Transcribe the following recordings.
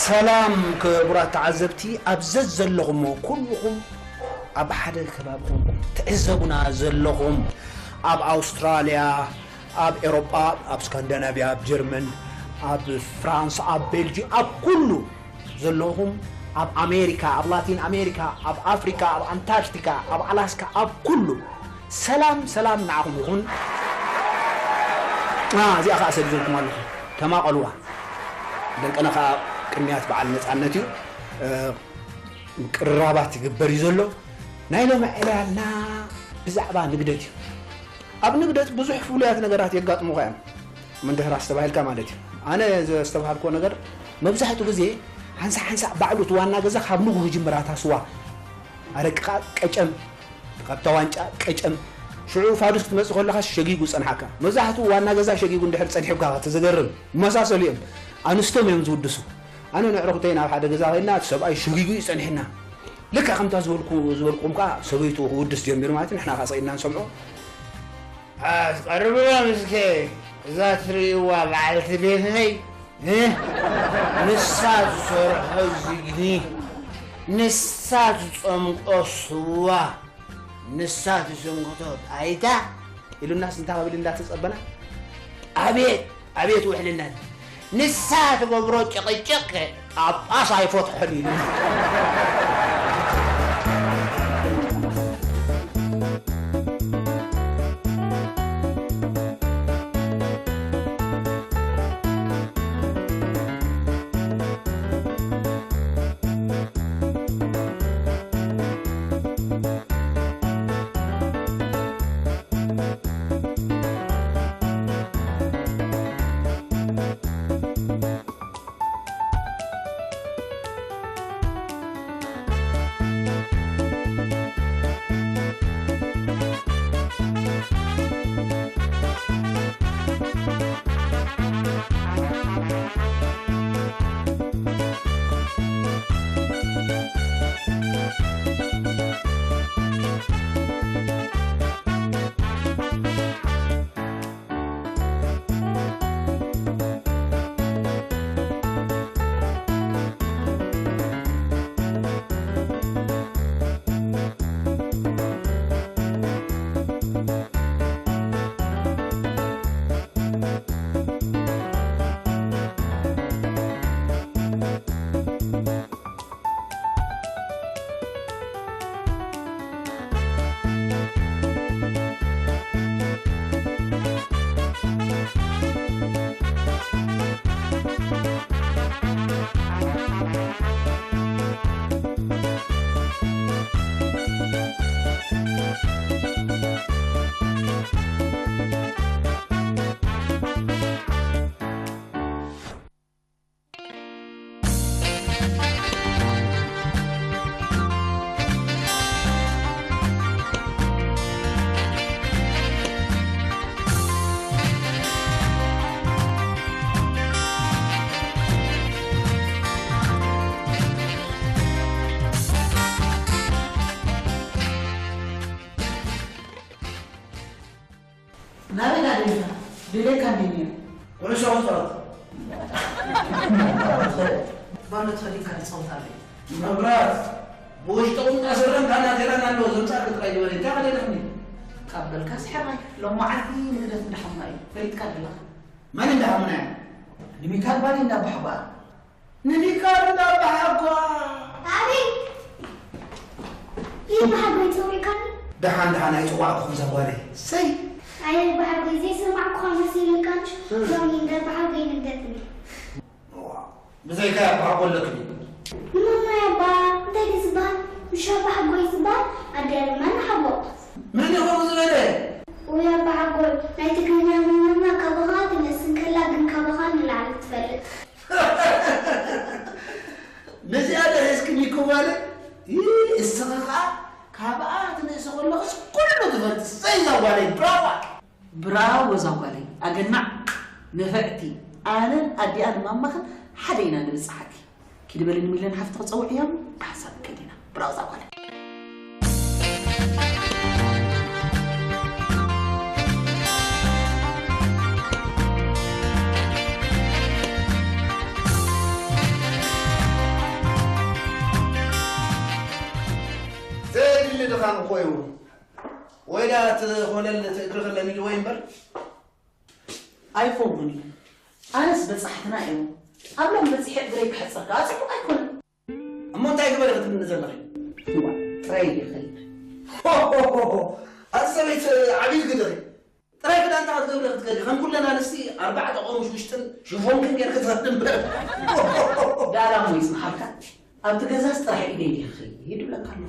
ሰላም ክቡራት ተዓዘብቲ፣ ኣብ ዘዘለኹሞ ኩልኹም ኣብ ሓደ ከባቢኹም ትዕዘቡና ዘለኹም፣ ኣብ ኣውስትራልያ፣ ኣብ ኤሮጳ፣ ኣብ ስካንዳናቪያ፣ ኣብ ጀርመን፣ ኣብ ፍራንስ፣ ኣብ ቤልጂ፣ ኣብ ኩሉ ዘለኹም፣ ኣብ ኣሜሪካ፣ ኣብ ላቲን ኣሜሪካ፣ ኣብ ኣፍሪካ፣ ኣብ ኣንታርክቲካ፣ ኣብ ኣላስካ፣ ኣብ ኩሉ ሰላም ሰላም ንዓኹም ይኹን። አ፣ እዚኣ ኸዓ ሰዲደልኩም ኣለኹ፣ ተማቐልዋ። ደንቀነ ኸዓ ቅንያት በዓል ነጻነት እዩ። እ፣ ቅርራባት ይግበር እዩ ዘሎ። ናይ ሎሚ ዕላልና ብዛዕባ ንግደት እዩ። ኣብ ንግደት ብዙሕ ፍሉያት ነገራት የጋጥሙኻ እዮም። ምንድሕር ኣስተባሂልካ ማለት እዩ። ኣነ ዘስተብሃልክዎ ነገር፣ መብዛሕትኡ ግዜ ሓንሳእ ሓንሳእ ባዕሉ እቲ ዋና ገዛ ካብ ንግሆ ይጅምር፣ ኣታ ስዋ ኣረቂ ኸዓ ቀጨም፣ ካብታ ዋንጫ ቀጨም። ሽዑ ፋዱስ ክትመጽእ ከለኻ ሸጊጉ ጸንሓካ። መብዛሕትኡ ዋና ገዛ ሸጊጉ እንድሕር ጸኒሑካ ተዘገርም። ይመሳሰሉ እዮም። ኣንስቶም እዮም ዝውድሱ። ኣነ ንዕርኹተይ ናብ ሓደ ገዛ ኸይድና፣ እቲ ሰብኣይ ሸጊጉ እዩ ጸኒሕና። ልክዕ ከምታ ዝበልኩ-፣ ዝበልኩኹም ከኣ ሰበይቱ ክውድስ ጀሚሩ ማለት እዩ። ንሕና ከኣ ስቕ ኢልና ንሰምዖ። ኣስቐርብዎም እስከ እዛ ትርእይዋ በዓልቲ ቤተይ፣ እ? ንሳ ትሰርሖ ዝግኒ፣ ንሳ ትጸምቆ ስዋ፣ ንሳ ትስንክቶ ጣይታ ኢሉናስ እንታይ ክብል እንዳተጸበና? ኣቤት፣ ኣቤት ውሕልነት! ንሳ ትገብሮ ጭቕጭቕ ጳጳስ ኣይፈትሖን ኢሉና። ናበይ ኢና ደሊና? ደልየካ እንዲኒ። ኩዕሶ ክጻወት። ባሎ ተኸዲንካ ንጻወት ኣለይ። መብራት። ብውሽጢ ቁምጣ ስረን ካናቴራን ኣለዎ፣ ዘምጻእኪ ጥራይ ግበሪ። እንታይ ከደለኽኒ? ካብ በልካስ ሕራይ። ሎም መዓልቲ ንግደት እንዳሓሙና እዩ። ፈሊጥካ ደለኻ። መን እንዳሓሙና እያ? ንሚካል ባሊ እንዳባሕጓኣ። ንሚካል እንዳባሕጓ። ኣቤት! ይህ በሓጎይ ጸዊዕካኒ? ደሓን ደሓን ኣይጸዋዕኩኹም እዛ ጓለይ። ሰይ! ኣየ በሓጎይ ዘይሰማዕኩኻ መሲሉካ እንጂ፣ እ። ሎሚ እንደ በሓጎይ ንግደት እንዲ። እዋ፣ ብዘይካ ኣባ ሓጎ ኣለክኒ። ንማማይ ኣባ እንታይ ድዩ ዝበሃል? ምሽ ኣባ ሓጎይ ዝበሃል? ኣደይ ድማ ንሓጎ። መን እዩ ከምኡ ዝበለ? ውይ ኣባ ሓጎይ፣ ናይ ትግርኛ መምህርና ካባኻ ትነስ እንከላ ግን ካባኻ ንላዕሊ ትፈልጥ። ነዚኣ ዶ ሒዝክኒ እኮ ጓለይ? ይህ እስኻ ኸዓ ካብኣ ትንእሲ ከለኽስ ኩሉ ትፈልጥ። ሰይ እዛ ጓለይ፣ ብራዋ! ብራቮ እዛ ጓለይ፣ ኣገናዕ፣ ንፍዕቲ፣ ኣነን ኣዲኣን ማማኽን ሓደ ኢና ንብጽሓኪ። ኪዲ በሊ ንሚለን ሓፍቲ ክጸውዕያ እሞ ብሓሳብ ከዲና። ብራቮ እዛ ጓለይ። ኮይኑ ወይ ዳ እቲ ኮለል እቲ እግሪ ክለሚድ ወይ እምበር ኣይኸውን እዩ። ኣነስ በጻሕትና እዮም። ኣብ ሎም በጺሐ እግረይ ክሕጸር ከኣ ጽቡቕ ኣይኮነን። እሞ እንታይ ግበር ክትብልኒ ዘለኺ? እዋ፣ ጥራይ ይኸይድ። ኣቲ ሰበይቲ ዓብዪ ግደኺ። ጥራይ ክዳንታ ክትገብሪ ክትከዲ ከም ኩለን ኣንስቲ ኣርባዕተ ቆሙሽ ውሽጥን ሽፎንክን ጌርኪ ትኸዲ እምበር። ዳላ እሞ ይጽንሓልካ። ኣብቲ ገዛስ ጥራሕ ኢደይ ድየ ክኸይድ ይብለካ ኣሎ።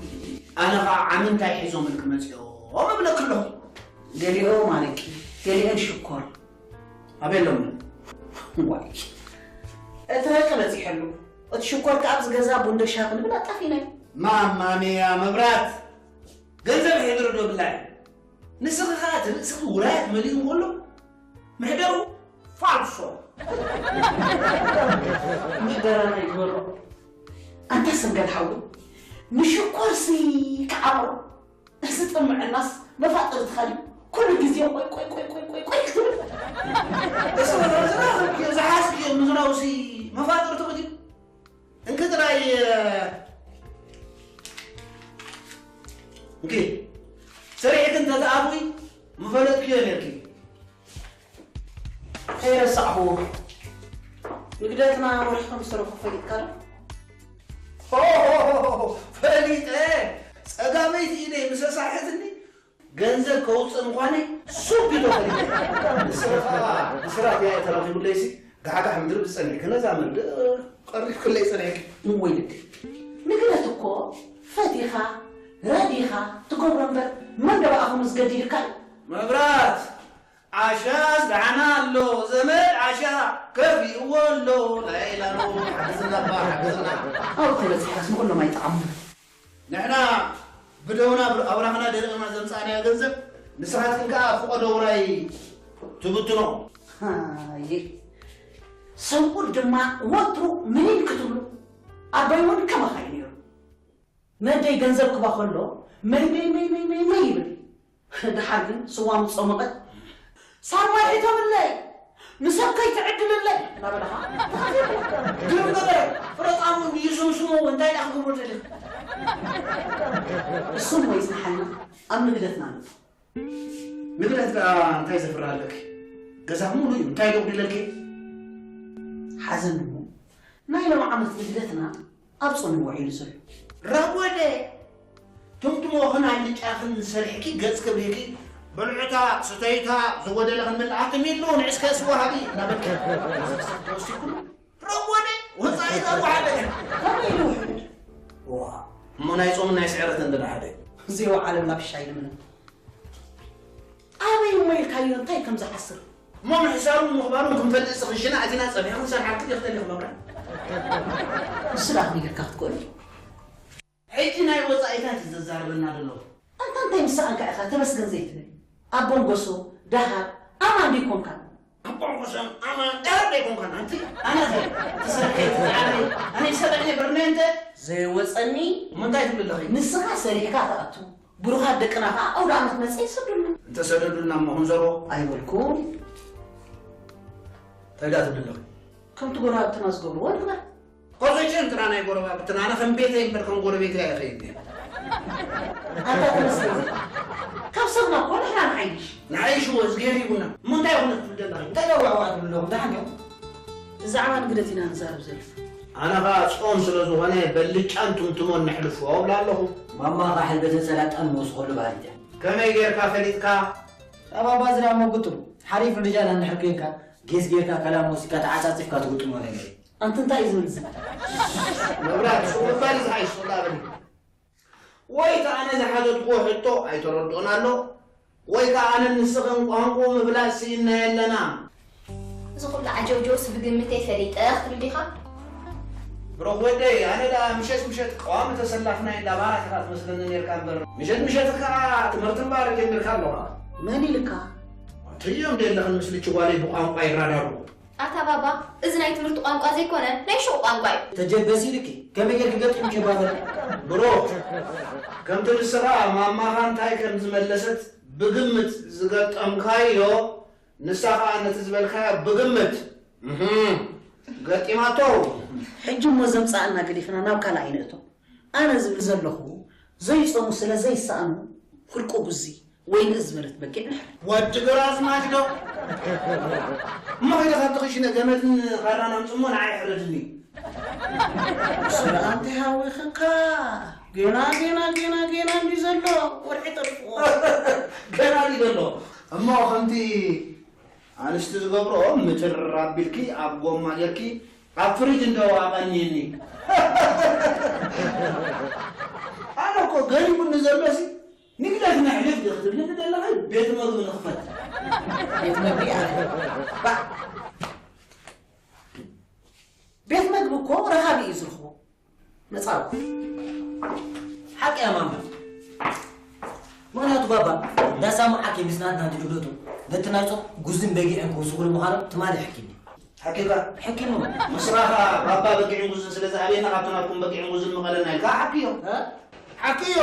ኣነ ኸዓ ዓሚ እንታይ ሒዞምልኪ መጺኦም እብለኪ ኣለኹ። ገሊኦም ኣረቂ፣ ገሊኦም ሽኮር። ኣበይ ኣሎምና? ዋይ፣ እቲ ረቂ በጺሐሉ። እቲ ሽኮር ከኣ ኣብዚ ገዛ ቡን ዶ ሻሂ ክንብል ኣጣፊናዮ። ማማ ሚያ መብራት፣ ገንዘብ ሕድሪ ዶ ብላዕ? ንስኺ ኸኣ እቲ ርእስኺ ውራያት መሊኡ እንከሎ ምሕደሩ ፋልሶ። ምሕደራና ይግበሮ። ኣንታ ሰንገል ሓዊ፣ ንሽኮርሲ ክዓቕሮ እዚ ጥምዕናስ መፋጥር ትኸዲ ኩሉ ግዜ ቆይ ቆይ ቆይ ቆይ ቆይ ቆይ ክትብል። እዚ ዝሓስክዮ ምዝራውሲ መፋጥር ትኽዲ። እንኪ ጥራይ፣ እንኪ ሰሪሕኪ እንተትኣትዊ ምፈለጥክዮ ነርኪ። ከይረሳዕኹዎ፣ ንግደትና ወርሒ ከም ዝሰረኹ ፈሊጥካ ዶ? ሆ፣ ፈሊጠ። ጸጋመይቲ ኢደይ ምስ ኣሳሕትኒ፣ ገንዘብ ከውጽእ ምዃነይ ሱብ ኢለ ፈሊጠ። ንስኺ ኸኣ ብስራት ያኢ ተረኺቡለይሲ፣ ጋሕጋሕ ምድሪ ብጸኒዕኪ፣ ነዛ መርድእ ቀሪብክለይ ጸኒሕኪ። እወይ ልደይ፣ ንግደት እኮ ፈቲኻ ረዲኻ ትገብሮ እምበር፣ መን ደኣ ብኣኹምስ ገዲዱካ እዩ? መብራት! ዓሻስ ደሓና ኣሎ፣ ዘመድ ዓሻ ከፊእዎ ኣሎ። ላይላሎ፣ ሓግዝና እባ፣ ሓግዝና። ኣብኡ ተበጺሕካስ ንኹሎም ኣይጠዓሙን። ንሕና ብደውና ብር-፣ ኣብራኽና ደሪቕና ዘምጻእናዮ ገንዘብ፣ ንስኻትክን ከኣ ፍቖዶ ውራይ ትብትኖ። ኣየ፣ ሰብኡት ድማ ወትሩ ምኒን ክትብሉ፣ ኣቦይ እውን ከማኻ እዩ ነይሩ። ነደይ ገንዘብ ክባ ከሎ መይ መይ መይ መይ መይ መይ ይብል። ደሓር ግን ስዋ ምስ ጾመቐት፣ ሳርማይ ሕተምለይ፣ ንሰብ ከይትዕድልለይ እናበልኻ። ግን ገለ ፍረጣሙ ይስምስሙ፣ እንታይ ደኣ ክገብሮ ደሊኻ? እሱ እሞ ይጽንሓልና፣ ኣብ ንግደትና ንእቶ። ንግደት ደኣ እንታይ ዘፍሪ ኣለኪ? ገዛ ሙሉ እዩ፣ እንታይ ዶ ጉዲለኪ? ሓዘን እሞ ናይ ሎም ዓመት ንግደትና ኣብ ጾም እዩ ውዒሉ ዘሎ። ረጎደ! ትምትሞኽን ኣልጫኽን ሰሪሕኪ ገጽ ክብሪኪ፣ ብልዕታ፣ ስተይታ፣ ዝጎደለ ክንምልእ ኣትም ኢሉ ንዕስከ ስዋ ሃቢ እናበልኪ። ተወሲኩሉ። ረጎደ! ወጻኢ ተዋሓደ! ከመይ ኢሉ ውሕድ? ዋ፣ እሞ ናይ ጾምን ናይ ስዕረትን እንድሕር ሓደ? ዘይወዓለ ብላ ብሻይ ንምነ። ኣበይ እሞ ኢልካዮ እንታይ ከም ዝዓስር? እሞ ምሕሳሩን ምኽባሩን ክንፈልጥ ሲ ክሽነ ኣቲና ጸኒሑ ክንሰርሓልኪ ድዩ ክደሊ ክመብራ? ንሱ ደኣ ከመይ ጌርካ ክትክእሎ? ሕጂ ናይ ወጻኢታት እዩ ዘዛርበና ዘሎ። ኣንታ እንታይ ምስ ሰኣንካ ኢኻ ተመስገን ዘይትብል? ኣቦ ኣንጎሶ፣ ደሃብ፣ ኣማን ዶ ኣይኮንካን? ኣቦ ኣንጎሶ፣ ኣማን፣ ደሃብ ዶ ኣይኮንካን? ኣንቲ ኣነ ኸ ትሰርሐ ትዝዓረይ ኣነ ይሰብዕኒ በርነ እንተ ዘይወጸኒ እሞ እንታይ ትብል ኣለኺ? ንስኻ ሰሪሕካ ትኣቱ። ብሩኻት ደቅና ኸዓ ኣውደ ዓመት መጸ ይሰዱልና። እንተሰደዱልና እሞ ክንዘርቦ? ኣይበልኩን። እንታይ ደኣ ትብሊ ኣለኺ? ከምቲ ጎረባብትና ዝገብርዎ ንግበር። ኮዘቸን ጥራ ናይ ጎረባብትና፣ ኣነ ከም ቤተይ እምበር ከም ጎረቤተይ ኣይኸይድን እየ። ኣንታ ተመስገን። ካብ ሰብና እኮ ንሕና ንሓይሽ። ንሓይሽ እወ፣ እዝግሄር ሂቡና። እሞ እንታይ ይኹን ትብል ዘለኺ? እንታይ ደዋዕዋዕ ትብሉ ኣለኹም? ደሓን ዲኹም? ብዛዕባ ንግደት ኢና ንዛረብ ዘለና። ኣነ ኸኣ ጾም ስለ ዝኾነ በልጫን ትምትሞን ነሕልፎ እብላ ኣለኹ። ማማ ኸኣ ሕልበትን ሰላጣን ንወስኸሉ በሃሊት እያ። ከመይ ጌርካ ፈሊጥካ? ኣብ ኣባዝራ እሞ ግጥም። ሓሪፍ ፍንጃል እንድሕር ኬንካ፣ ጌስ ጌርካ ከላም ወሲድካ ተዓጻጺፍካ ትግጥሞ ነገር እዩ። ኣንቲ እንታይ እዩ ዝብል እዚ? መብራት፣ ሱቕ ምባል እዩ ዝሓይሽ፣ ሱቕ ዳኣ በሊ። ወይ ከኣ ኣነ ዝሓተትኩዎ ሕቶ ኣይተረድኦን ኣሎ፣ ወይ ከኣ ኣነን ንስኽን ቋንቋኡ ምፍላጥ ስኢንናዮ ኣለና። እዚ ኩሉ ዓጀውጀውስ ብግምተይ ፈሊጠ ክትብል ዲኻ? ብሩኽ ወደይ፣ ኣነ ደኣ ምሸት ምሸት ቀዋሚ ተሰላፍና ኢላ ባራት ኢኻ ትመስለኒ ኔርካ እምበር፣ ምሸት ምሸት ከኣ ትምህርቲ እምበር ጀሚርካ ኣለኻ። መን ኢልካ? ትርእዮም ዶ የለኽን ምስልቺ ጓለይ ብቋንቋ ይራዳድኡ። ኣታ ባባ፣ እዚ ናይ ትምህርቲ ቋንቋ ዘይኮነ ናይ ሹቕ ቋንቋ እዩ። ተጀበሲ ኢልኪ፣ ከመይ ጌርኪ ገጢምኪ ባባ? ብሩኽ፣ ከምቲ ንስኻ ማማኻ እንታይ ከም ዝመለሰት ብግምት ዝገጠምካዮ፣ ንሳ ኸኣ ነቲ ዝበልካዮ ብግምት፣ እህ፣ ገጢማቶ። ሕጂ እሞ ዘምጻኣና ገዲፍና ናብ ካልእ ኣይንእቶ። ኣነ ዝብል ዘለኹ፣ ዘይጾሙ ስለ ዘይሰኣኑ፣ ፍርቂ ጉዚ ወይ ንእስ ዝበለት በጊዕ ንሕረድ። ወዲ ግራዝማች ዶ? እሞ ኸይደ ካብቲ ክሽነ ገመድን ኻራን ኣምጽሞ ንዓይ ሕረድኒ። ስለ ኣንቲ ሃዊኽካ፣ ጌና፣ ጌና፣ ጌና፣ ጌና እንዲ ዘሎ፣ ወርሒ ተርፍዎ። ገና እንዲ ዘሎ። እሞ ከምቲ ኣንስቲ ዝገብርኦ ምትር ኣቢልኪ ኣብ ጎማ ጌርኪ ኣብ ፍሪጅ እንዶ ኣቐንይኒ። ኣነ እኮ ገሪሙኒ ዘሎ ሲ ንግደፍ ነሕልፍ ዶ ክትብልኒ ዘለኺ ቤት መግቢ ንኽፈት። ቤት መግቢ ኣለ። ባ-፣ ቤት መግቢ እኮ ረሃቢ እዩ ዝረኽቦ። መጻወቲ። ሓቂ እያ ማማ። ምኽንያቱ ባባ፣ እንዳ ሳሙዓ ከይምስናትና ንድግደቱ፣ ነቲ ናይ ጾም ጉዝን በጊዕን ክውስኹ ንምዃኖም ትማሊ ሕኪኒ። ሓቂኻ? ሕኪኑ። ምስራኻ ባባ በጊዕን ጉዝን ስለ ዝኣበየና፣ ካብቲ ናትኩም በጊዕን ጉዝን ምቐለና ኢልካ ሓቅዮ። እ? ሓቅዮ።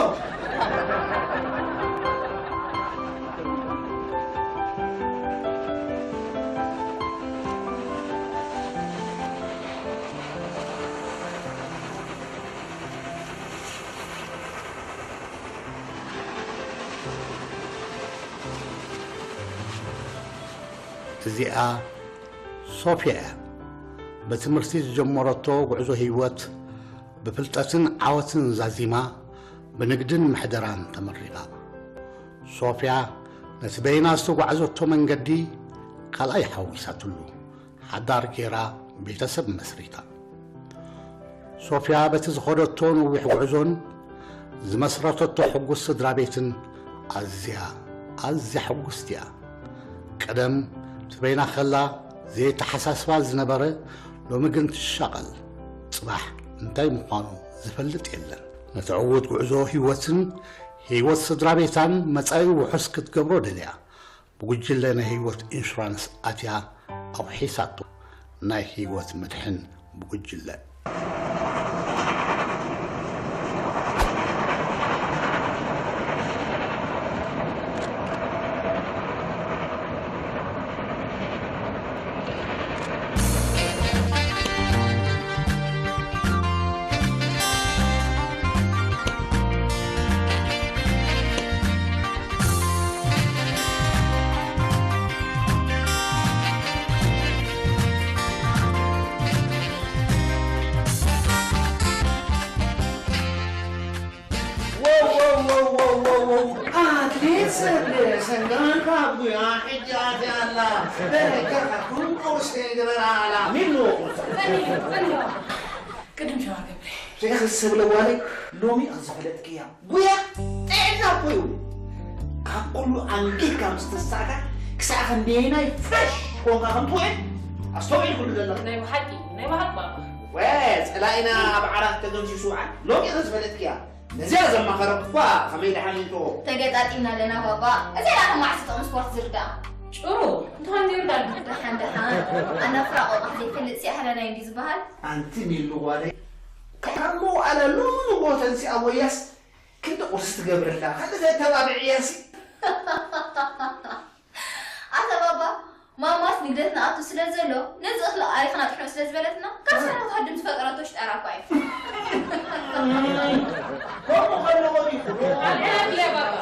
እዚኣ ሶፍያ እያ። ብትምህርቲ ዝጀመረቶ ጉዕዞ ህይወት ብፍልጠትን ዓወትን ዛዚማ ብንግድን ምሕደራን ተመሪቓ። ሶፍያ ነቲ በይና ዝተጓዕዘቶ መንገዲ ካልኣይ ሓዊሳትሉ። ሓዳር ገይራ ቤተሰብ መስሪታ። ሶፍያ በቲ ዝኸደቶ ነዊሕ ጉዕዞን ዝመስረተቶ ሕጉስ ስድራ ቤትን ኣዝያ፣ ኣዝያ ሕጉስቲ እያ። ቀደም ትበይና ከላ ዘየተሓሳስባ ዝነበረ ሎሚ ግን ትሻቐል። ጽባሕ እንታይ ምዃኑ ዝፈልጥ የለን። ነቲ ዕዉት ጉዕዞ ህይወትን ህይወት ስድራ ቤታን መጻኢ ውሑስ ክትገብሮ ደልያ። ብጉጅለ ናይ ህይወት ኢንሹራንስ ኣትያ ኣውሒሳቶ። ናይ ህይወት መድሕን ብጉጅለ። ወው፣ ወው፣ ወው፣ ወው፣ ወው፣ ወው። ኣትሌት ሰብለ ሰንጋን ካብ ጉያ ሕጂ ኣትያ ኣላ። በረከታኩም ቁርሲ ግበራ ኣላ። ሚሉ። ጸኒሑ፣ ጸኒሑ። ቅድም ሸዋ ገብረ። ሸይኽ ሰብለ ጓለይ፣ ሎሚ ኣብ ዝፈለጥክያ ጉያ ጥዕና እኮ እዩ። ካብ ኩሉ ኣንጊድካ ምስ ተሳእካ፣ ክሳዕ ክንደየናይ ፍረሽ ኮንካ ከም ትውዕል ኣስተውዒልኩሉ ዘለኻ። ናይ ብሓቂ፣ ናይ ብሓቂ ባባ። ወ፣ ጸላኢና ኣብ ዓራት ተገምሲሱ ውዓል። ሎሚ ኢኺ ዝፈለጥክያ። ነዚኣ ዘማኸረኩ እኳ ከመይ ደሓን ይእትዎ? ተገጣጢምና ኣለና ባባ። እዚኣ ደኣ ከም መዓስ ጥቕሚ ስፖርት ዝርዳእ? ጭሩ፣ እንተኾን ዘይርዳእ። ደሓን፣ ደሓን። ኣናፍራ ቆቋሕ ዘይፈልጥ ሲኣሕለናይ እንዲ ዝበሃል። ኣንቲ ሚሉ ጓለይ፣ ካብ መውዓላ ሎሚ ንግሆ ተንሲኣ ወያስ ክንዲ ቁርሲ ትገብረላ፣ ክንዲ ተተባብዕያሲ። ኣታ ባባ፣ ማማስ ንግደት ንኣቱ ስለ ዘሎ፣ ነዚ እኽሊ ኣሪኽና ጥሕኑ ስለ ዝበለትና፣ ካብ ሰራዊት ሃድም ዝፈጠረቶ ሽጣራ እኳ እዩ። ከምኡ ከለዎ ዲኹ? ኣልዕላ ብለይ ባባ።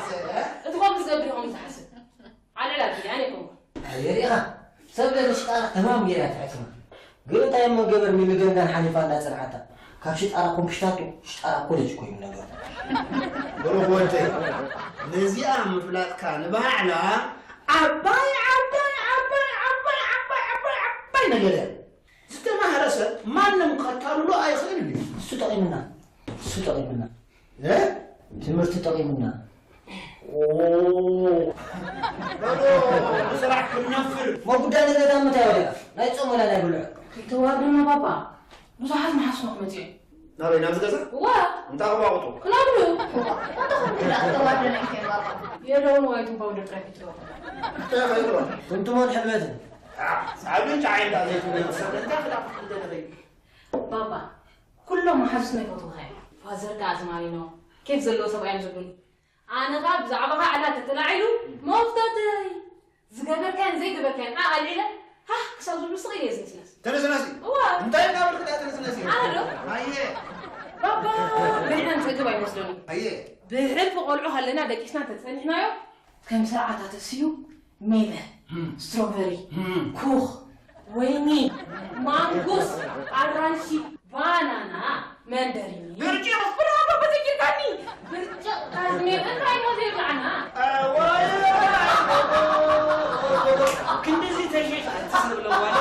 እቲ ከምኡ ዝገብር ኢኹም ዝሓስብ። ኣልዕላ ብለይ፣ ኣነ ኣይኮንኩን። ኣየ ሪኢኻ፣ ሰብ ለለ ሽጣራ ተማም ጌራ ትሕትና። ግን እንታይ እሞ ገበር ሚሉ ገንጋን ሓሊፋ እንዳጸንሓታ። ካብ ሽጣራ ኮምፒሽታቶ ሽጣራ ኮሌጅ ኮይኑ ነገሩ። ብሩኽ ወደይ፣ ነዚኣ ምፍላጥካ ንባዕላ ዓባይ፣ ዓባይ፣ ዓባይ፣ ዓባይ፣ ዓባይ፣ ዓባይ፣ ዓባይ ነገር እያ። ዝተማህረ ሰብ ማንም ከታልሎ ኣይኽእልን እዩ። እሱ ጠቒምና፣ እሱ ጠቒምና። እ? ትምህርቲ ጠቒምና። ኦ፣ በሎ፣ ብስራሕ ክንነፍር። ሞ ጉዳይ ንገዛ ምንታይ ወዲኻ? ናይ ጾም ወላ ናይ ብልዑ? ከይተዋርደና ባባ፣ ብዙሓት መሓስኖ ክመጽኡ እዮም። ናበይ? ናብዚ ገዛ? እዋ። እንታይ ክባቑጡ? ክነብሉ። እዋ፣ እንታይ ከም ጉዳይ ኣተዋርደና እዮም ባባ? የለውን ዋይቱን ፓውደር ጥራይ ፊትሮ። እንታይ ኸይትሮ? ትምትሞን ሕልመትን። አ፣ ሳዕብን ጫዓይን ዳኣ ዘይትብለኒ ሰብ እንታይ ክዳቕ ክትደለኸይ? ባባ፣ ኩሎም መሓዙትና ይፈትዉኻ እዮም። ፋዘር ከኣ ኣዝማሪኖ፣ ኬፍ ዘለዎ ሰብኣይ እዮም ዝብሉኒ። ኣነ ከኣ ብዛዕባኻ ዕላል ተተላዒሉ፣ መፍተተይ! ዝገበርካዮን ዘይገበርካዮን ኣልዒለ፣ ሃህ ክሳብ ዝብሉ ስቕ ኢለ እየ ዝንስነስ። ተነስነሲ? እዋ። እንታይ እናበልክ ደኣ ተነስነሲ? ኣነ ዶ? ኣየ። ባባ፣ ብሕና ንጸግብ ኣይመስለንን። ኣየ። ብሕልፊ ቆልዑ ከለና ደቂስና እንተጸኒሕናዮ፣ ከም ስርዓታ ተስዩ ሜለ፣ ስትሮቨሪ፣ ኩኽ፣ ወይኒ፣ ማንጉስ፣ ኣራንሺ፣ ባናና፣ መንደሪኒ። ብርጭቕ! ብራቮ፣ በተኪርካኒ! ብርጭቕ ካዝሜር እንታይ ሞ ዘይብላዕና? ክንድዚ ተሸይጣ ትስብለ ዋላ?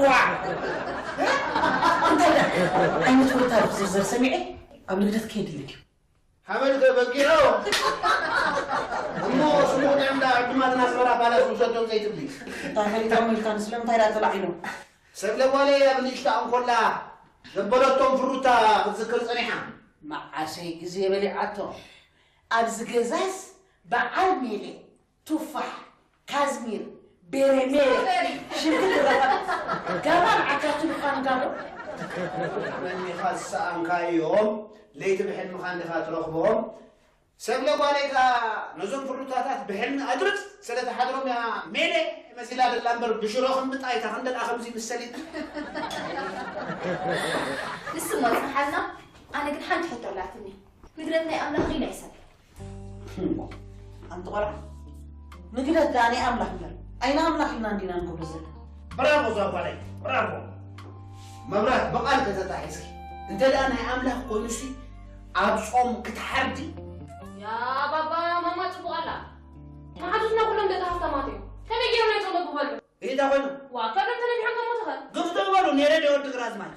ዋ! እንታይ ዓይነት ወረ ታሪኽ ዝርዝር ሰሚዐ ኣብ ንግደት ከይድሊ ድዩ? ሓመድ በጊዖ። እሞ ስሙቕ ጥዕምዳ ዕዱማትና ኣስመራ ፓላስ ውሰዶም ዘይትብሊ። እንታይ ፈሊጦም ኢልካ ንስለምንታይ ደኣ ተላዒሎም? ሰብ ለዋለይ ኣብ ንእሽታ እንኮላ ዘበለቶም ፍሩታ ክትዝክር ጸኒሓ። መዓሰይ ግዜ በሊዓቶ። ኣብዚ ገዛስ በዓል ሜሌ፣ ቱፋሕ፣ ካዝሚር፣ ቤሬ ሜሌ፣ ሽርክት ረኸብ። ገባን ዓካቱ ልፋን ጋሎ። መኒኻ ዝሰኣንካዮም ለይቲ ብሕልምኻ እንዲኻ ትረኽቦም። ሰብ ለጓለይታ ነዞም ፍሩታታት ብሕልሚ ኣድርጽ ስለ ተሓድሮም እያ ሜሌ መሲላ ደላ እምበር ብሽሮ ክምጣ ኣይታ ክንደልኣ ከምዚ ምሰሊት። ንስሞ ጽንሓልና፣ ኣነ ግን ሓንቲ ሕቶ ኣላትኒ። ንግደት ናይ ኣምላኽ ድዩ ናይ ሰብ? ኣንቲ ቆልዓ፣ ንግደት ደኣ ናይ ኣምላኽ እምበር፣ ኣይነ ኣምላኽ ኢልና እንዲና ንገብሮ ዘለና። ብራቮ እዛ ጓለይ፣ ብራቮ። መብራት ብቓል ከተታሒዝኪ። እንተ ደኣ ናይ ኣምላኽ ኮይኑሲ፣ ኣብ ጾም ክትሓርዲ? ያ ባባ፣ ማማ ጽቡቕ ኣላ። መሓዙትና ኩሎም ደቂ ሃብታማት እዮም። ከመይ ገይሮም ናይ ጾም ምግቢ በሉ? እንታይ ኮይኑ? ዋ፣ ከብዶም ተነፊሖም ከሞቱ ኸ? ግፍቶ በሉ፣ ነይረ ዶ ወዲ ግራዝማች?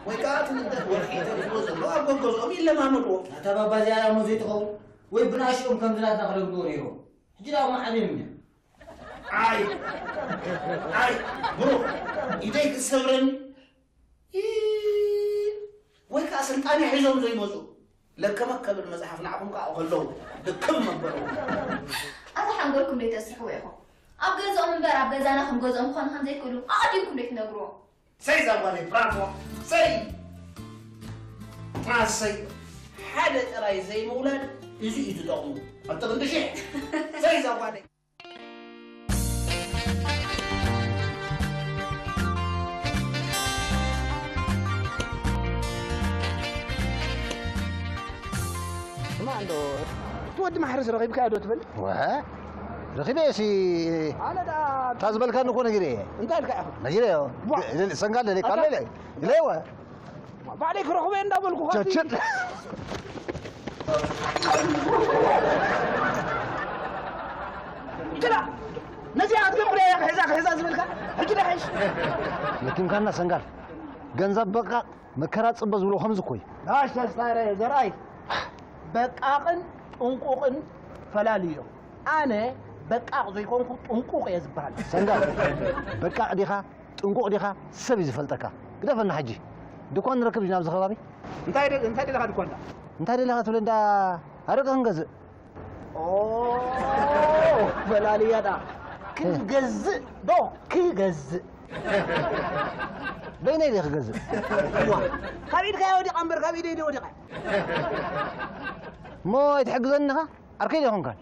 ወይ ከኣ እቲ ንግደት ወርሒ ተሪፍዎ ዘሎ ኣብ ገገዝኦም ይለማመድዎ። ኣታ ባባ እዚኣ እሞ ዘይትኸውን? ወይ ብናሽኦም ከምዚ ናትና ክደግድዎ ነይሮም። ሕጂ ደኣ እሞ ዓብዮም እዮም። ኣይ፣ ኣይ፣ ብሩኽ፣ ኢደይ ክትሰብረኒ? ይ-፣ ወይ ከኣ ስልጣን ሒዞም ዘይመጹ። ለከመ ከብል መጽሓፍ ንዓኹም ከኣ ከለዉ ድክም መበሉ። ኣታ ሓንጎልኩም ዶ ይተስርሕዎ ኢኹም? ኣብ ገዝኦም እምበር ኣብ ገዛና ከም ገዝኦም ክኾኑ ከም ዘይክእሉ ኣቐዲምኩም ዶ ይትነግርዎም? ሰይ እዛ ጓለይ፣ ብራቮ፣ ሰይ። ኣሰይ፣ ሓደ ጥራይ ዘይምውላድ እዚ እዩ ዝጠቕሙ። ኣብ ጥቕሚ ሽሕ። ሰይ እዛ ጓለይ። ስማዕ እንዶ፣ እቲ ወዲ ማሕረስ ረኺብካዮ ዶ ትብል? ወ-፣ ረኺበ ሲ፣ ኣነ ደኣ እታ ዝበልካኒ እኮ ነጊረዮ። እንታይ ኢልካ ኢኹም? ነጊረዮ። ዋ። ደ-፣ ደ-፣ ሰንጋል ደሊካ ኣሎ ኣታ ኢለ። ኢለዮ። ባዕለይ ክረኽቦ እየ እንዳበልኩ ኸዚ። ቸቸ። ግዳ ነዚኣ ክትገብር እያ ክሕዛ፣ ክሕዛ ዝበልካ። ሕጂ ዶ ሓይሽ? ለኪምካና ሰንጋል። ገንዘብ በቃ መከራ ጽበ ዝብሎ ከምዚ እኮ እዩ። ጋሽ ተስፋረ ዘርኣይ፣ በቃቕን ጥንቁቕን ፈላልዮ። ኣነ በቃቕ ዘይኮንኩ ጥንቁቕ እየ ዝበሃል። ሰንጋል፣ በቃቕ ዲኻ? ጥንቁቕ ዲኻ? ሰብ እዩ ዝፈልጠካ። ግደፈና ሕጂ። ድኳን ንረክብ ዲና ኣብዚ ከባቢ? እንታይ ደ-፣ እንታይ ደለኻ ድኳን ዳ? እንታይ ደለኻ ትብል እንዳ ኣረቂ ክንገዝእ። ኦ፣ ፈላልያ ዳ። ክንገዝእ ዶ? ክገዝእ። በይነይ ድየ ክገዝእ? እዋ፣ ካብ ኢድካ እያ ወዲቓ እምበር ካብ ኢደይ ድየ ወዲቓ? እሞ ኣይትሕግዘኒ ኢኻ? ዓርከይ ዶ ኣይኮንካን?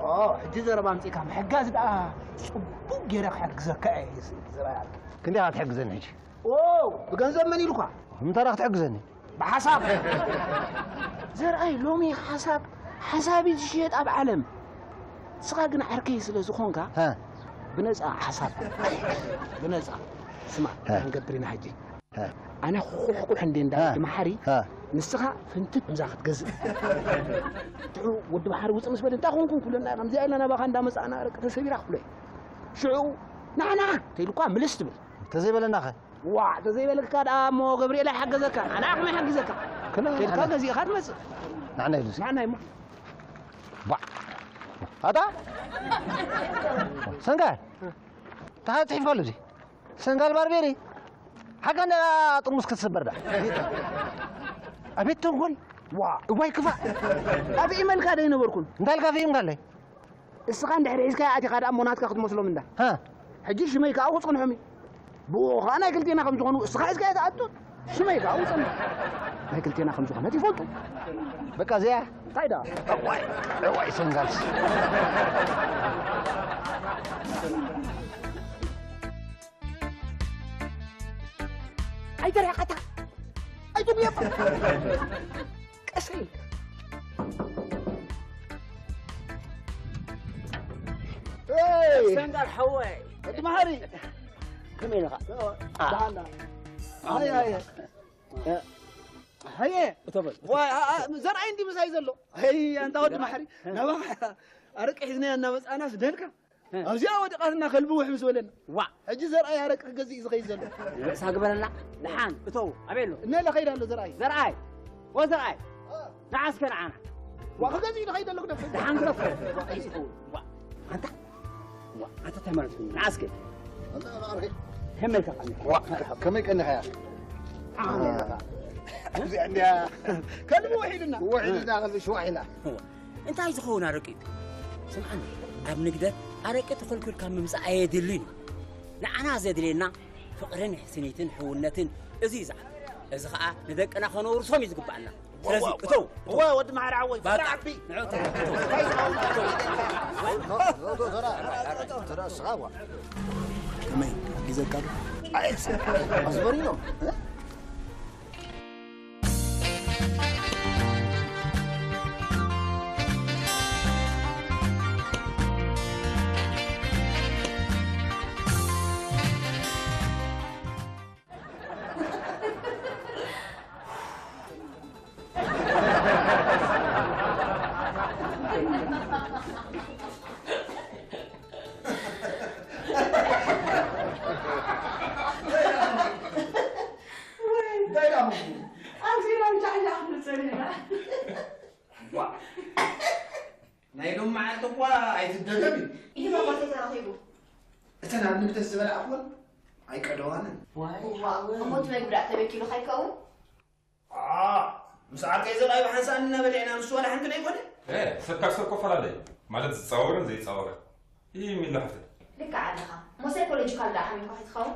ኦ፣ ሕጂ ዘረባ ኣምጺእካ ምሕጋዝ ደኣ ጽቡቕ ገይረ ክሕግዘካ እየ፣ ዝ-፣ ዘርኣይ። ክንደይ ኢኻ ትሕግዘኒ ሕጂ? ኦ፣ ብገንዘብ መን ኢሉካ? እንታይ ደኣ ክትሕግዘኒ? ብሓሳብ። ዘርኣይ፣ ሎሚ ሓሳብ፣ ሓሳብ እዩ ዝሽየጥ ኣብ ዓለም። ንስኻ ግን ዓርከይ ስለ ዝኾንካ፣ ሃ። ብነጻ ሓሳብ። ብነጻ። ስማ፣ ሃ። እንታይ ክንገብር ኢና ሕጂ? ሃ። ኣነ ኩሕኩሕ እንደ እንዳ ሃ። ወዲ መሓሪ፣ ሃ። ንስኻ ፍንትት ምዛ ክትገዝእ። ትሑ ወዲ መሓሪ ውፅእ ምስ በለ፣ እንታይ ኮንኩም ክብለና፣ ከምዚኣ ኢልና ናባኻ እንዳመፃእና ደቂ ተሰቢራ ክብሎ እዩ። ሽዑ፣ ንዓ፣ ንዓ፣ ተይልኳ ምልስ ትብል። ተዘይበለና ኸ? ዋ፣ ተዘይበለካ ደኣ እሞ ገብርኤል ኣይሓገዘካ፣ ኣነ ዓቕሚ ይሓግዘካ። ክነ-፣ ከድካ ኣነ። ገዚእኻ ትመጽእ። ንዓና ኢሉስ። ንዓና እሞ። ባ-፣ ኣታ? ሰንጋል? እንታይ ጽሒፍካሉ እዚ? ሰንጋል ባርቤሪ? ሓጋ እንዳ ጥርሙስ ክትስበር ዳ? ኣቤት ተንኮል። ዋ፣ እዋይ ክፋእ። ኣፍኢመልካ ዶ ኣይነበርኩን? እንታይ ኢልካ ኣፍኢምካለይ? እስኻ እንድሕር ሒዝካያ ኣቲኻ ደኣ እሞ ናትካ ክትመስሎም እንዳ። ሃ። ሕጂ ሽመይ ከኣ ክጽንሖም እዩ። ብኡ ኸኣ ናይ ክልቴና ከም ዝኾኑ እስኻ ሒዝካያ ትኣቱ፣ ሽመይ ከኣ ክጸንሕ። ናይ ክልቴና ከም ዝኾነት ይፈልጡ። በቃ እዚኣ። እንታይ ደኣ? እዋይ፣ እዋይ ሰንጋልስ። ኣይተርሕቐታ። ኣይትጉየፋ። ቀስ ሰንጋር ሓወይ። ወዲ መሓሪ። ከመይ ኢኻ? ደሓና። ኣይ፣ ኣይ። ሃየ። እቶ በል። ዋይ፣ ኣ-፣ ኣ-፣ ዘርኣይ እንዲ ምሳይ ዘሎ። ሃይ፣ ኣንታ ወዲ መሓሪ። ናባኻ ኣረቂ ሒዝናዮ እናመጻእናስ ደልካ። ኣብዚኣ ወዲቓትና ከልቢ ውሕ ምስ በለና። ዋ። ሕጂ ዘርኣይ ኣረቂ ክገዝእ እዩ ዝኸይድ ዘሎ። ርእሳ ግበረላ። ደሓን። እቶ፣ ኣበይ ኣሎ? እነ ለኸይድ ኣሎ ዘርኣይ። ዘርኣይ። ወ ዘርኣይ። ንዓ እስከ ንዓና። ዋ፣ ክገዝእ ኢሉ ኸይድ ኣለኹ ደፍር። ደሓን ግረፍ። ዋ፣ ኣይስኹ። ዋ፣ ኣንታ። ዋ፣ ኣንታ እንታይ ማለት እዩ? ንዓ እስከ። ከመይ ኢልካ ቀኒኻ? ዋ፣ ከመይ ቀኒኻ እያ? ዓቕሚ ኣለካ። እዚኣ እንድያ። ከልቢ ውሒድና። ውሒድና፣ ከልቢ ሽዋሕ ኢላ። ዋ፣ እንታይ ዝኸውን ኣረቂ እዩ? ስምዓኒ፣ ኣብ ንግደት ኣረቂ ተኾልኩልካ ምምጻእ ኣየድልን እዩ። ንዓና ዘድልየና ፍቕርን ስኒትን ሕውነትን እዚ እዩ ዝዓቢ። እዚ ኸኣ ንደቅና ከነውርሶም እዩ ዝግብኣና። ስለዚ ዋው፣ እተው፣ እተው። እዋ፣ ወዲ መሓሪ ዓወይ፣ ባጣ። ፍቕሪ ዓቢ። ንዑ፣ እተው፣ እተው፣ እተው። ተራ፣ ተራ፣ ስኻ፣ ዋ። ከመይ፣ ግዘካ ዶ? ኣይ፣ ኣዝበሪኖም። እንታይ ደኣ? ኣዚና ጃዕጃዕ ክንብል ጸኒሕና። ዋ። ናይ ሎም መዓልቲ እኳ ኣይትደገም እዩ። ኢሉ መጓሰ ተረኺቡ። እተን ኣብ ንግደት ዝበልዓኽወን ኣይቀደዋንን። ዋይ፣ ዋው። እሞ እቲ መግቢ ደኣ ተበኪሉ ከይከውን? ኣ፣ ምስ ዓርከይ ዘርኣይ ብሓንሳእ እናበልዕና ንሱ ዋላ ሓንቲ ደይኮነ? እ፣ ሰብ ካብ ሰብ ኮፈላለ እዩ። ማለት ዝጻወርን ዘይጻወርን። ይህ ሚላ ሓፍተይ። ልክዕ ኣለኻ። እሞ ሳይኮሎጂካል ደኣ ሓሚምካ ከይትኸውን?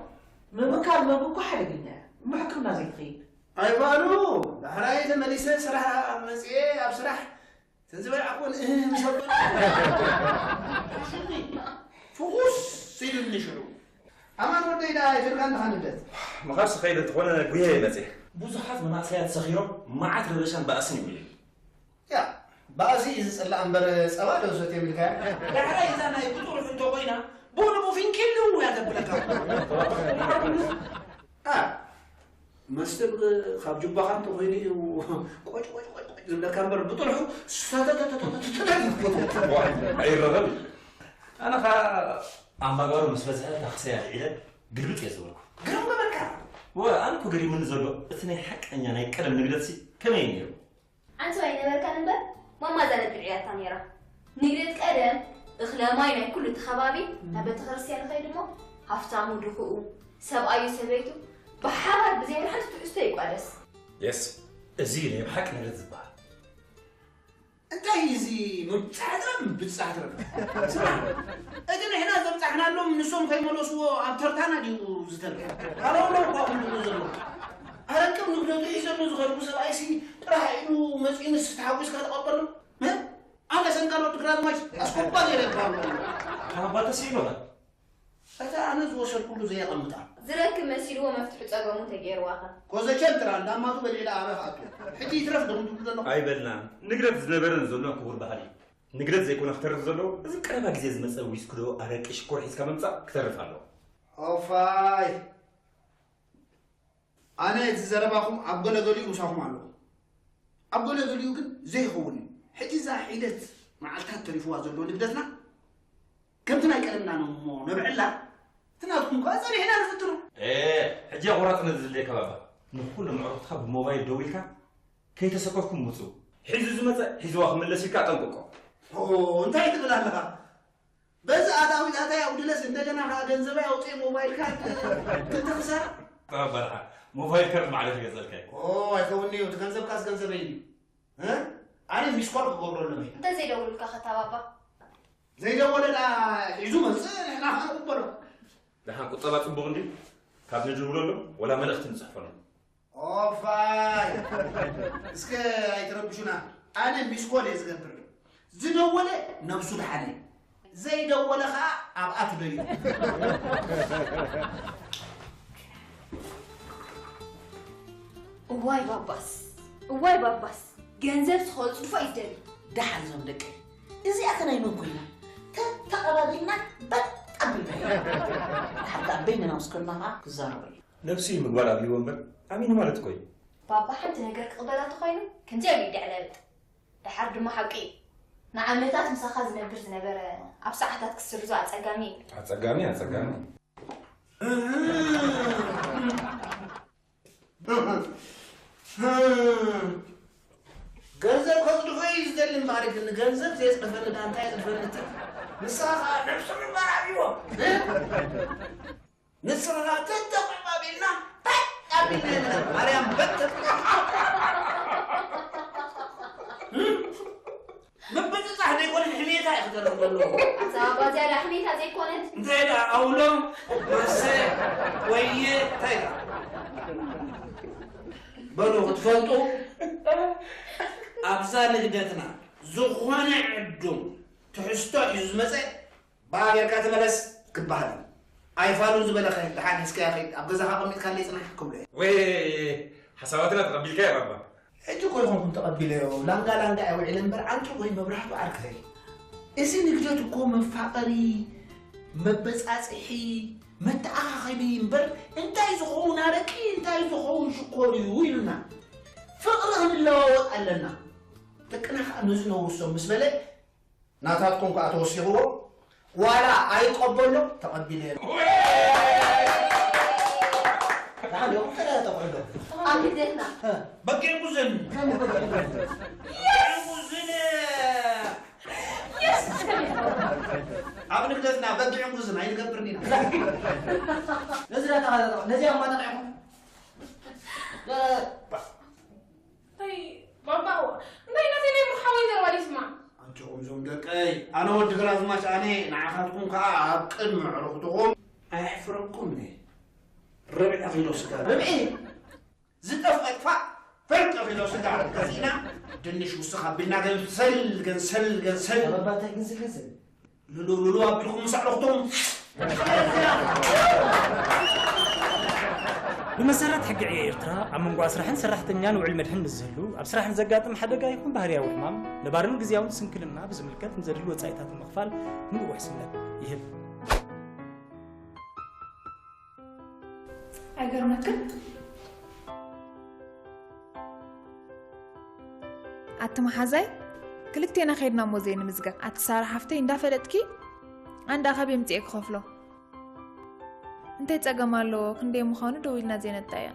ምብካል መብኮ ሓደገኛ እያ። እሞ ሕክምና ዘይትኸይድ? ኣይባሉ፣ ዳሕራይ ተመሊሰ ስራሕ መጽኤ ኣብ ስራሕ እተን ዝበልዓኩወን እህ ምስ ኣበሉ፣ ፍኹስ ኢሉኒ ሽዑ። ኣማን ወደይ ደኣ ኣይተልካን ዲኻ ንግደት? ምኻድ ስኸይደ እንተኾነ ጉየ መጽየ። ብዙሓት መናእሰያት ሰኺሮም መዓት ረበሻን ባእስን ይብሉ። ያ፣ ባእሲ እዩ ዝጽላእ እምበር ጸባ ዶ ሰትዮም ኢልካዮ? ዳሕራይ እዛ ናይ ብጡር ሕቶ ኮይና፣ ብኡ ንብኡ ፊንኪሉ እያ ተብለካ። ኣ፣ መስተ ብ-፣ ካብ ጁባኻ እንተኾይኑ እዩ ቆጭ፣ ቆጭ፣ ቆጭ፣ ቆጭ ዝብለካ እምበር ብጥርሑ ሰተተተተተተተ። ዋይ፣ ኣይረኸብ። ኣነ ኸኣ ኣምባጓሮ ምስ በዝሐ ታኽሰይ ኣልዒለ ግልብጥ እየ ዝበልኩ። ግርም ገበርካ። ወ-፣ ኣነ እኮ ገሪሙኒ ዘሎ እቲ ናይ ሓቀኛ ናይ ቀደም ንግደትሲ ከመይ እዩ ነይሩ? ሓንቲ ኣይነበርካን እምበር፣ ማማ እዛ ነጥቢ ዒላታ ነይራ። ንግደት ቀደም እኽለ ማይ ናይ ኩሉ እቲ ከባቢ ናብ ቤተክርስትያን ይኸይድ እሞ፣ ሃፍታሙ ድኹኡ፣ ሰብኣዩ ሰበይቱ ብሓባር ብዘይ ወላ ሓንቲ ትሕዝቶ ይቋደስ። የስ፣ እዚ እዩ ናይ ብሓቂ ንግደት ዝበሃል። እንታይ እዩ እዚ ምብጻሕ ጥራይ ምብጻሕ ጥራይ? ስማ፣ እቲ ንሕና ዘብጻሕናሎም ንሶም ከይመለስዎ ኣብ ተርታና ድዩ ዝተርፍ? ሃለውለው እኳ ክብሉ ዘለዉ። ኣረቅም ንግደቱ ሒዘሉ ዝኸድኩ ሰብኣይሲ ጥራሕ ኢሉ መጺኡ ንስ ተሓጒስካ ተቐበሎ። እ? ኣነ ሰንጋሎ ድግራዝማች ኣስኮባ ገይረ ይበሃሉ። ካብ ኣባ ተስኢሉ ኸ? እታ ኣነ ዝወሰድኩሉ ዘየቐምጣ። ዝረክብ መሲልዎ መፍትሒ ጸገሙ ተገይርዋ ኸ? ኮዘቸን ትራ እንዳማቱ በሊዕላ ኣበ ክኣቱ። ሕጂ ይትረፍ ዶ ትብሉ ዘለኹም? ኣይበልናን። ንግደት ዝነበረን ዘሎን ክቡር ባህሊ እዩ። ንግደት ዘይኮነ ክተርፍ ዘለዎ፣ እዚ ቀረባ ግዜ ዝመጸ ዊስኪ ዶ ኣረቂ ሽኮር ሒዝካ ምምጻእ ክተርፍ ኣለዎ። ኦፋይ። ኣነ እቲ ዘረባኹም ኣብ ገለ ገሊኡ ምሳኹም ኣለኹ። ኣብ ገለ ገሊኡ ግን ዘይኸውን እዩ። ሕጂ እዛ ሒደት መዓልታት ተሪፍዋ ዘሎ ንግደትና ከምቲ ናይ ቀደምና ነው እሞ ነብዕላ፣ እቲ ናትኩም ከኣ ጸኒሕና ንፍትኖ። ኤ፣ ሕጂ ኣቆራጽነት ዝድልየካ ባባ። ንኹሎም ኣዕሩኽትኻ ብሞባይል ደዊልካ፣ "ከይተሰከፍኩም ውጹ። ሒዙ ዝመጸ ሒዝዋ ክምለስ" ኢልካ ኣጠንቅቆ። ኦ፣ እንታይ ትብል ኣለኻ? በዚ ኣታዊታተይ ኣጉድለስ እንደገና ከኣ ገንዘበይ ኣውፅኤ ሞባይል ካርድ ክልተ ክሳራ። ተረበርሓ ሞባይል ካርድ ማዕረ ክገዘልካ እዩ። ኦ፣ ኣይኸውን እዩ። እቲ ገንዘብካስ ገንዘበይ እዩ። እ? ኣነ ሚስኮል ክገብረሎም እየ። እንተዘይደውሉልካ ኸታባባ? ዘይደወለ ዳ ሒዙ መፅእ፣ ንሕና ኸንቅበሎ። ደሓን ቁጠባ ፅቡቕ እንድዩ። ካብ ንድውለሎም ወላ መልእኽቲ ንፅሕፈሎም። ኦፋይ! እስከ ኣይትረብሹና። ኣነ ሚስኮል እየ ዝገብር። ዝደወለ ነብሱ ደሓነ። ዘይደወለ ኸዓ ኣብኣ ትደዩ። እዋይ ባባስ፣ እዋይ ባባስ። ገንዘብ ዝኸወል ጽድፎ እዩ ዝደሊ። ደሓን እዞም ደቂ እዚኣ ከ ናይ መን ኮይና? ተተቐባቢልና በጣም ብልበይ። ሓታ በይንና ምስ ኮንና ኸዓ ክዛረቡ እዩ። ነብሲ ምግባር ኣብይዎ እምበር ኣሚኑ ማለት እኮ እዩ። ባባ ሓንቲ ነገር ክቕበላ ተኾይኑ ከምዚ ኣብ ይደዕለብጥ። ደሓር ድማ ሓቂ እዩ። ንዓመታት ምሳኻ ዝነብር ዝነበረ ኣብ ሰዓታት ክስርዞ ኣጸጋሚ እዩ። ኣጸጋሚ ኣጸጋሚ። ገንዘብ ከጽድፎ እዩ ዝደሊ እምበኣር ግን ገንዘብ ዘየጽድፈኒ ዳ እንታይ የጽድፈኒ እቲ ንስኻ ከዓ ነብሱ ምግባር ኣብይዎ ንስኻ ተተቐባቢልና በት ኣቢልና ኢና ማርያም በት ምብፅፃሕ ዘይኮነ ሕሜታ እዩ ክተርፍ ዘለዎ ኣዛባ ዝያዳ ሕሜታ ዘይኮነት እንታይ ደኣ ኣውሎ ማሰ ወየ እንታይ ደኣ በሉ ክትፈልጡ ኣብዛ ንግደትና ዝኾነ ዕዱም ትሕዝቶ ሒዙ ዝመፀ ብኣ ጌርካ ተመለስ ክበሃል እዩ ኣይፋሉን ዝበለኸ ደሓን ሒዝካዮ ኸይድ ኣብ ገዛኻ ኣቐሚጥካለይ ፅናሕ ክብሎ እየ ወይ ሓሳባትና ተቐቢልካዮ ባባ ሕጂ እኮ ይኾንኩም ተቐቢለዮ ላንጋ ላንጋ እየ ውዒለ እምበር ዓንቂ ወይ መብራህቱ ዓርከይ እዚ ንግደት እኮ መፋቐሪ መበፃፅሒ መተኣኻኸቢ እምበር እንታይ ዝኸውን ኣረቂ እንታይ ዝኸውን ሽኮር እዩ ኢሉና ፍቕሪ ክንለዋወጥ ኣለና ደቅና ከዓ ነዚ ነውርሶም ምስ በለ ናታትኩም ከዓ ተወሲኽዎ ዋላ ኣይቀበሎ ተቐቢለ ኣብ ልደትና በጊዕ ጉዝን በጊዕ ጉዝን ኣብ ንግደትና በጊዕ ጉዝን ኣይንገብርን ኢና ነዚ ነዚ ኣማጠቂዕኩም ባባ እንታይ ናተይ ናይ ብሩክ ሓወይ ዘረባ ዘይስማዕ ኣንቺኹም ዞም ደቀይ ኣነ ወዲ ግራዝማች ኣነ ንዓኻትኩም ከዓ ኣብ ቅድሚ ኣዕሩኽትኹም ኣየሕፍረኩምን እየ ርብዒ ኪሎ ስጋ ርብዒ ዝጠፍአ ጥፋእ ፍርቂ ኪሎ ስጋ ገዚእና ድንሽ ውስኽ ኣቢልና ገንሰል ገንሰል ገንሰል ኣባባታይ ግንስል ገንስል ሉሉሉሉ ኣቢልኩም ምስ ኣዕሩኽቱም ብመሰረት ሕጊ ዕዮ ኤርትራ ኣብ መንጎ ኣስራሕን ሰራሕተኛን ውዕል መድሕን ምስ ዝህሉ ኣብ ስራሕ ንዘጋጥም ሓደጋ ይኹን ባህርያዊ ሕማም ነባርን ግዝያውን ስንክልና ብዝምልከት ንዘድሊ ወጻኢታት ንምኽፋል ምሉእ ውሕስነት ይህብ። ኣይገርመክን? ኣቲ መሓዛይ ክልቴና ከይድና እሞ ዘይንምዝገብ ኣቲ ሳራ ሓፍተይ እንዳፈለጥኪ ኣንዳ ካበይ ኣምጺኤ ክኸፍሎ እንታይ ጸገም ኣለዎ ክንደይ ምዃኑ ደው ኢልና ዘይነጣያ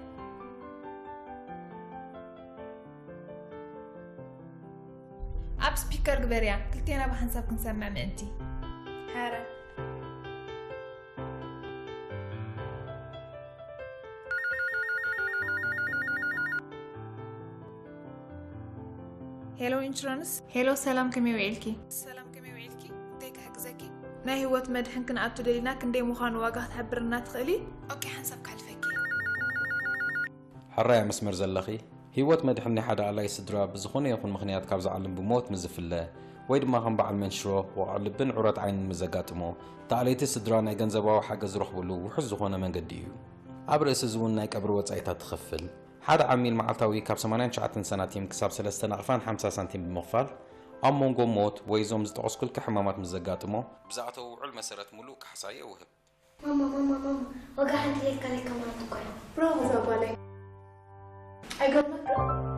ኣብ ስፒከር ግበርያ ክልቴና ብሓንሳብ ክንሰምዕ ምእንቲ ሓረ ሄሎ ኢንሹራንስ ሄሎ ሰላም ከመይ ውዒልኪ ሰላም ከመይ ውዒልኪ እንታይ ክሕግዘኪ ናይ ህይወት መድሕን ክንኣቱ ደሊና ክንደይ ምዃኑ ዋጋ ክትሕብርና ትኽእሊ ኦኬ ሓንሳብ ከሕልፈኪ ሕራይ ኣብ መስመር ዘለኺ ህይወት መድሕን ናይ ሓደ ኣላዪ ስድራ ብዝኾነ ይኹን ምኽንያት ካብዛ ዓለም ብሞት ምስ ዝፍለ ወይ ድማ ከም በዓል መንሽሮ፣ ወቕዒ ልብን ዑረት ዓይንን ምስ ዘጋጥሞ፣ እቲ ኣለይቲ ስድራ ናይ ገንዘባዊ ሓገዝ ዝረኽብሉ ውሑስ ዝኾነ መንገዲ እዩ። ኣብ ርእሲ እዚ እውን ናይ ቀብሪ ወጻኢታት ትኸፍል። ሓደ ዓሚል መዓልታዊ ካብ ሰማንያን ትሽዓተን ሳንቲም ክሳብ ሰለስተ ናቕፋን ሓምሳ ሳንቲም ብምኽፋል፣ ኣብ መንጎ ሞት ወይ እዞም ዝጠቐስኩልኪ ሕማማት ምስ ዘጋጥሞ፣ ብዝኣተዎ ውዑል መሰረት ምሉእ ካሕሳ የውህብ። ማማ ማማ ማማ ዋጋ ሓንቲ ሌትካ ሌትካ ማለት እኮ እዩ። ብራቮ እዛ ጓለይ። ኣይገርመክን?